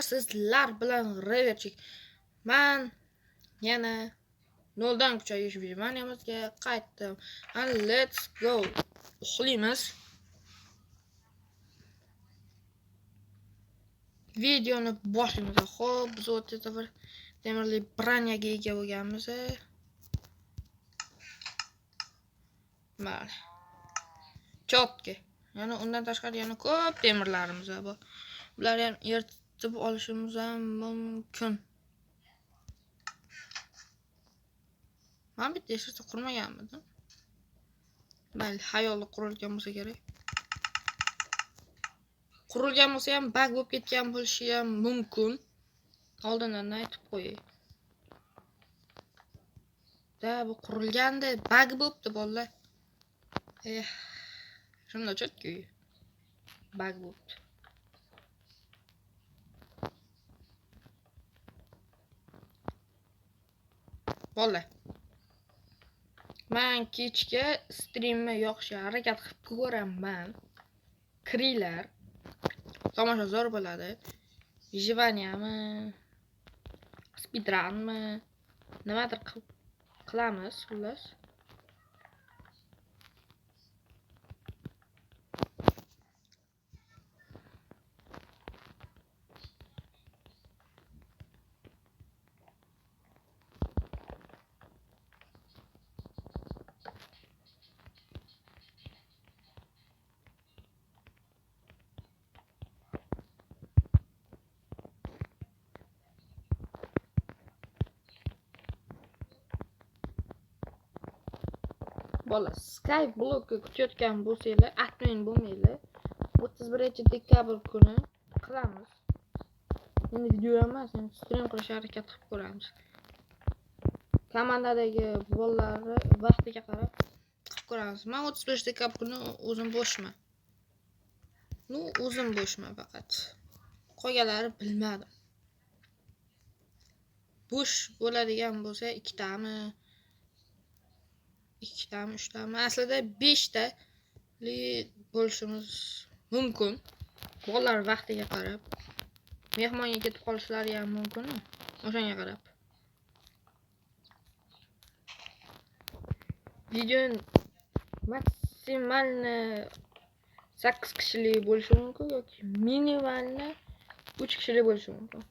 Sizlar bilan Reverchik. Man yana noldan kuchayish выживаниямizga qaytdim. And let's go. Uxlaymiz. Videoni boshlaymiz. Xo'p, biz o'rtada bir temirli branyaga ega bo'lganmiz. Mana. Chotki. Yana undan tashqari yana ko'p temirlarimiz bor. Bularni ham eritib olishimiz ham mumkin. Men bitta hech narsa qurmaganmidim. Mayli, xayolda qurilgan bo'lsa kerak. Qurilgan bo'lsa ham bug bo'lib ketgan bo'lishi ham mumkin. Oldindan aytib qo'yay. Da, bu qurilganda bug bo'libdi bolalar. Shunda chotki bug bo'libdi. Bolalar. Men kechga streamni yoqishga harakat qilib ko'raman. Kiringlar. Tomosha zo'r bo'ladi. Выживаниеmi, speedrunmi, nimadir qilamiz, xullas. Bola, Skype blokka kutayotgan bo'lsanglar, admin bo'lmanglar. 31 dekabr kuni qilamiz. Endi video emas, endi stream qilishga harakat qilib ko'ramiz. Komandadagi bolalarni vaqtiga qarab qilib ko'ramiz. Men 31 dekabr kuni o'zim bo'shman. Ну, o'zim bo'shman faqat. Qolganlari bilmadim. Bo'sh bo'ladigan bo'lsa, ikkitami, ikkitami, uchtami, aslida beshtali bo'lishimiz mumkin. Bolalar vaqtiga qarab mehmonga ketib qolishlari ham mumkin, o'shanga qarab. Video maksimalni 8 kishilik bo'lishi mumkin yoki minimalni 3 kishilik bo'lishi mumkin.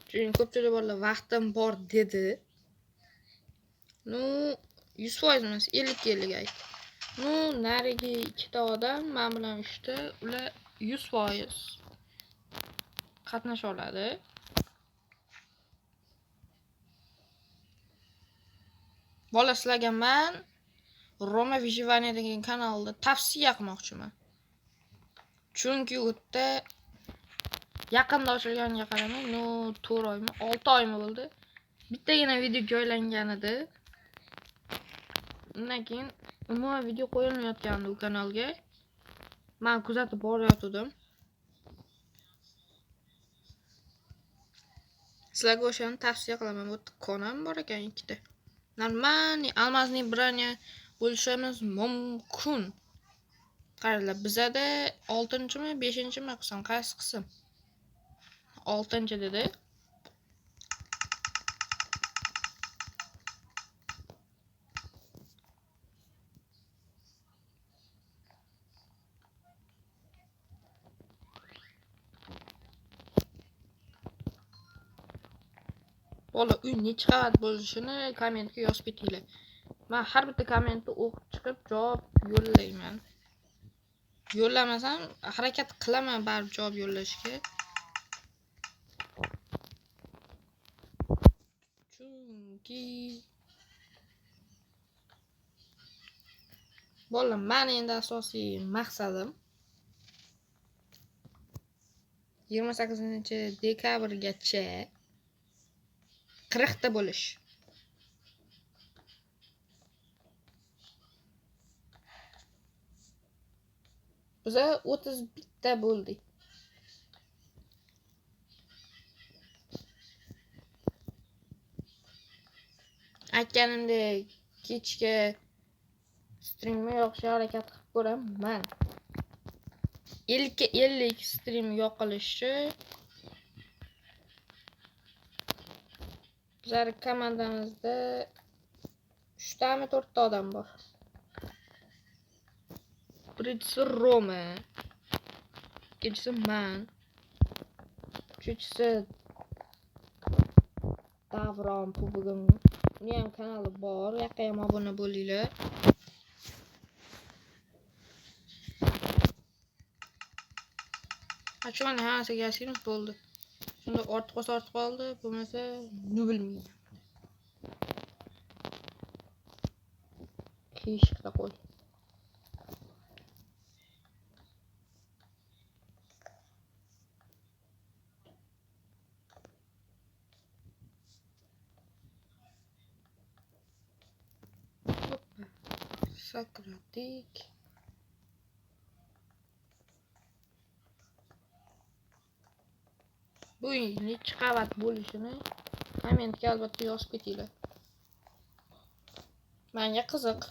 Chunki ko'pchilik bolalar vaqtim bor dedi. Ну, 100% emas, 50-50 ayt. Ну, narigi ikkita odam, men bilan uchta, ular 100% qatnasha oladi. Bola, sizlarga man Roma Выживание degan kanalni tavsiya qilmoqchiman. Chunki u yerda yaqinda ochilganiga qaramay, ну, 4 oymi, 6 oymi bo'ldi. Bittagina video joylangan edi. Undan keyin umuman video qo'yilmayotgandi u kanalga. Men kuzatib borayotgandim. Sizlarga o'shani tavsiya qilaman. Bu yerda konam bor ekan ikkita. Нормальный алмазный броня bo'lishimiz mumkin. Qaranglar, bizada 6-chimi, 5-chimi qism, qaysi qism? 6 dedi. Bola, uy necha qavat bo'lishini kommentga yozib ketinglar. Men har bitta kommentni o'qib chiqib javob yo'llayman. Yo'llamasam harakat qilaman baribir javob yo'llashga. Chunki bola, meni endi asosiy maqsadim 28 dekabrgacha 40 ta bo'lish. Biza 31 ta bo'ldik. Aytganimdek, kechga Streamni yoqishga harakat qilib ko'raman. 50 ga 50 stream yoqilishi. Bizlar komandamizda 3 tami 4 ta odam bor. Birinchisi Roma, ikkinchisi man, uchinchisi Davron bugun uni ham kanali bor, u yoqqa ham obuna bo'linglar. Shularni hammasiga yashaymiz bo'ldi. Shunda ortib qolsa ortib qoldi, bo'lmasa nu bilmayman. Qiyshiqda qo'y. Hoppa. Sakradik. Bu nechi qavat bo'lishini kommentga albatta yozib ketinglar. Menga qiziq.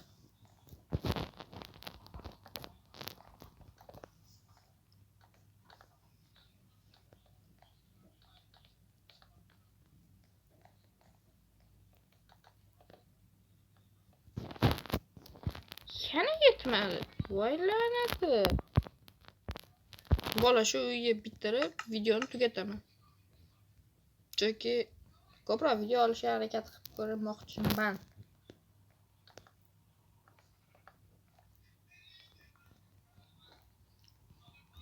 Yana yetmadi. Voy la'nati. Bola shu uyga bitirib videoni tugataman. Chunki ko'proq video olishga harakat qilib ko'rmoqchiman.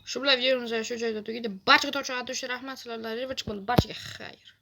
Shu bilan videomiz shu joyda tugaydi. Barchaga tomosha qilgan uchun rahmat. Sizlarga bo'ldi. Barchaga xayr.